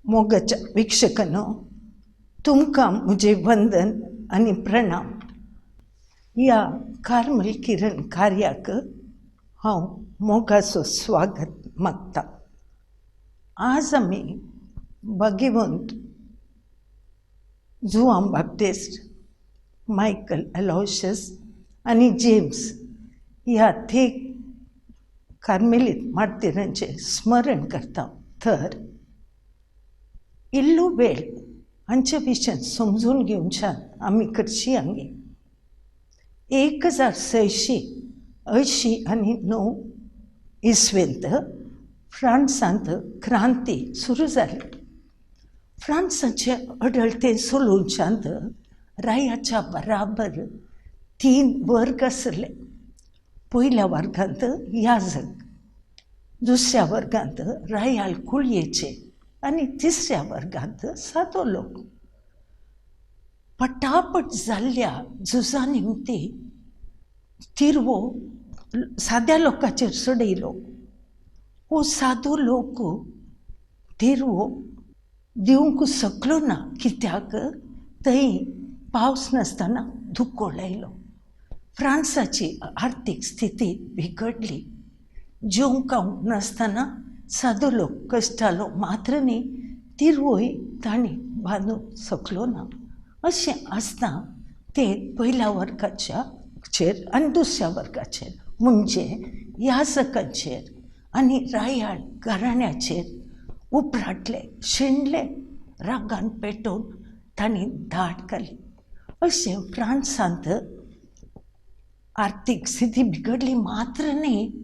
मोगाच्या वीक्षकांनो, तुमकां म्हजें वंदन आनी प्रणाम. ह्या कार्मल किरण कार्याक हांव मोगाचो स्वागत मागता. आज आमी भाग्यवंत जुआंव बाप्टिस्ट, मायकल एलोशियस आनी जेम्स ह्या थेक कार्मेलीत मार्तिरांचें स्मरण करता. तर इल्लो वेळ हांच्या विशयान समजून घेवच्यान आमी करची आमी. 1689 इसवेंत फ्रांसांत क्रांती सुरू जाली. फ्रांसाचे अडळते सोलोवच्यांत रायाच्या बराबर 3 वर्ग आसले. पयल्या वर्गांत याजक, दुसऱ्या वर्गांत रायाल कुळयेचे आनी तिसऱ्या वर्गांत सादो लोक. पटापट जाल्ल्या झुजा निमती तिरवो साद्या लोकांचेर चडयलो. हो सादो लोक तिरवो दिवंक शकलो ना, कित्याक थंय पावस नासतना दुकोळ आयलो. फ्रांसाची आर्थीक स्थिती बिगडली. जेवंक खावंक नासतना सादो लोक कश्टालो मात्र न्ही, तिरवोय तांणी बांदूंक शकलो ना. अशें आसतना ते पयल्या वर्गाच्या चेर आनी दुसऱ्या वर्गाचेर म्हणजे याजकांचेर आनी रायाळ घराण्याचेर उपराटले, शेणले, रागान पेटोवन तांणी धाड घाली. अशें फ्रांसांत आर्थीक स्थिती बिगडली मात्र न्ही,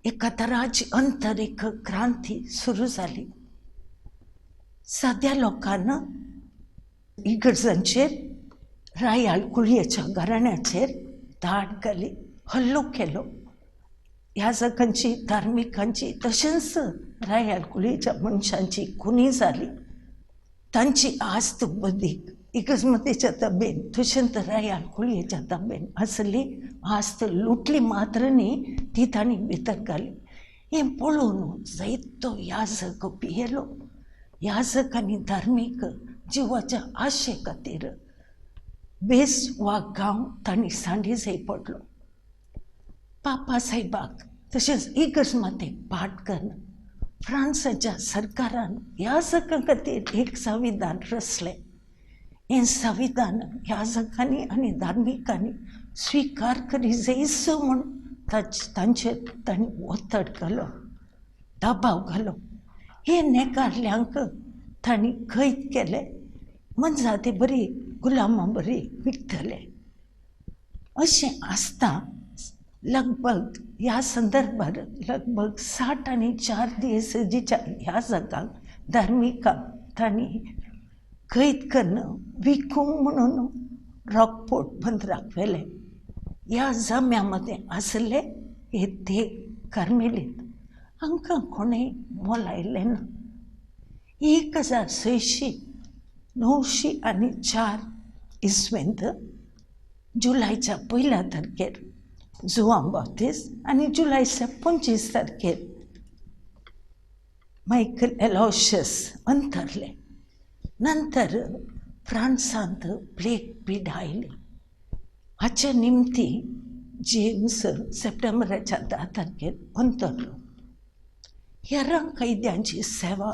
एका तराची अंतरीक क्रांती सुरू जाली. साद्या लोकांना इगर्जांचेर, रायाळ कुळयेच्या घराण्याचेर धाड घाली, हल्लो केलो. याजकांची, धार्मिकांची तशेंच रायाळ कुळयेच्या मनशांची खुनी जाली. तांची आस्त बदीक इगर्जमतेच्या ताबेन तशेंच रायाळ कुळयेच्या ताबेन आसली आस्त लुटली मात्र न्ही, ती तांणी भितर घाली. हें पळोवन जायतो याजक भियेलो. याजक आनी धार्मीक जिवाच्या आशे खातीर बेस वा गांव तांणी सांडी जाय पडलो. पापा साहेबाक तशेंच इगर्ज मातेक पाठ करून फ्रांसाच्या सरकारान याजकां खातीर एक संविधान रचलें. हें संविधान याजकांनी आनी धार्मिकांनी स्विकार करी जायसो म्हूण तांचेर तांणी ओतड घालो, दबाव घालो. हे नेकारल्यांक तांणी कैद केले, मनजाती बरी गुलामां बरी विकतले. अशें आसता लगभग ह्या संदर्भार लगभग 60 आनी 4 दीस जिच्या ह्या जगाक धार्मिकांक तांणी कैद करून विकूंक म्हणून रॉकपोर्ट बंदराक व्हेले. ह्या जम्या मदें आसले हे ते कार्मेलीत, हांकां कोणें मोलायलें ना. 1694 इसवेंत जुलायच्या 1 तारखेर जुआंव बाप्तिस्त आनी जुलायच्या 25 तारखेर मायकल एलोशियस अंतरले. नंतर फ्रांसांत प्लेग पिडा आयली. हाचे निमती जेम्स सप्टेंबराच्या 10 तारखेर अंतरलो. हेरां कैद्यांची सेवा,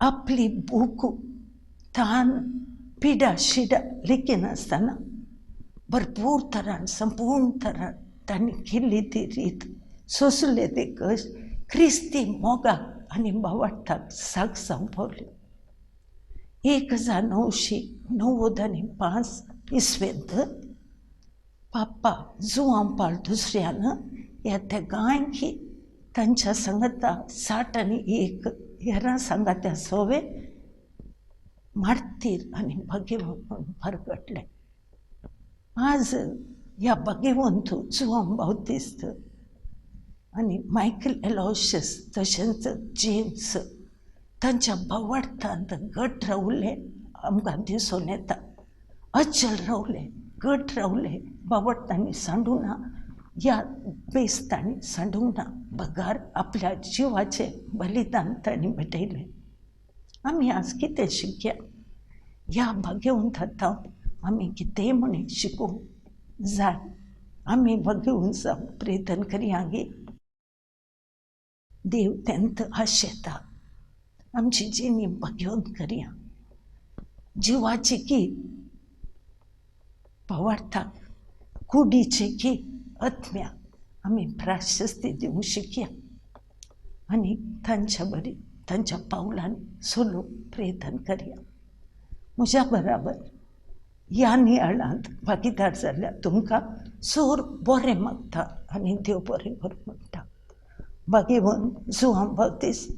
आपली भूक, तान, पिडा शिडा लेखिनासतना भरपूर तरान, संपूर्ण तरान तांणी केल्ली ती रीत, सोंसले ते कश्ट क्रिस्ती मोगाक आनी भावार्थाक साक जावंक पावली. 1995 इसवेंत पापा जुआंव पाल दुसऱ्यान ह्या तेगांयकी तांच्या सांगाता 61 हेरां सांगात्या सोवे मार्तीर आनी भाग्यवंत म्हूण परगटले. आज ह्या भाग्यवंत जुआंव बाप्तिस्त आनी मायकल एलोशियस तशेंच जेम्स तांच्या भावार्थांत घट रावले आमकां दिसून येता. अचल रावले, घट रावले, भावार्थांनी सांडूंक ना, ह्या बेस तांणी सांडूंक ना, बगार आपल्या जिवाचें बलिदान तांणी भेटयलें. आमी आज कितें शिकया? ह्या भाग्यवंत आतां आमी कितेंय म्हण शिकूंक जाय. आमी भाग्यवंत जावंक प्रयत्न करया गे. देव तेंत आशेता. आमची जिणी भाग्यवंत करया. जिवाची की पवार्थाक, कुडीची की आत्म्याक आमी प्राशस्ती दिवंक शिकया आनी तांच्या बरी तांच्या पावलान चलूंक प्रयत्न करया. म्हज्या बराबर ह्या नियाळांत भागीदार जाल्ल्या तुमकां चड बरें मागता आनी देव बरें करूं म्हणटा. भाग्यवंत जुआंव बावतीस्त,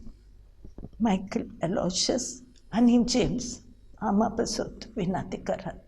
मायकल एलोशियस आनी जेम्स आमा पासत विनंती करात.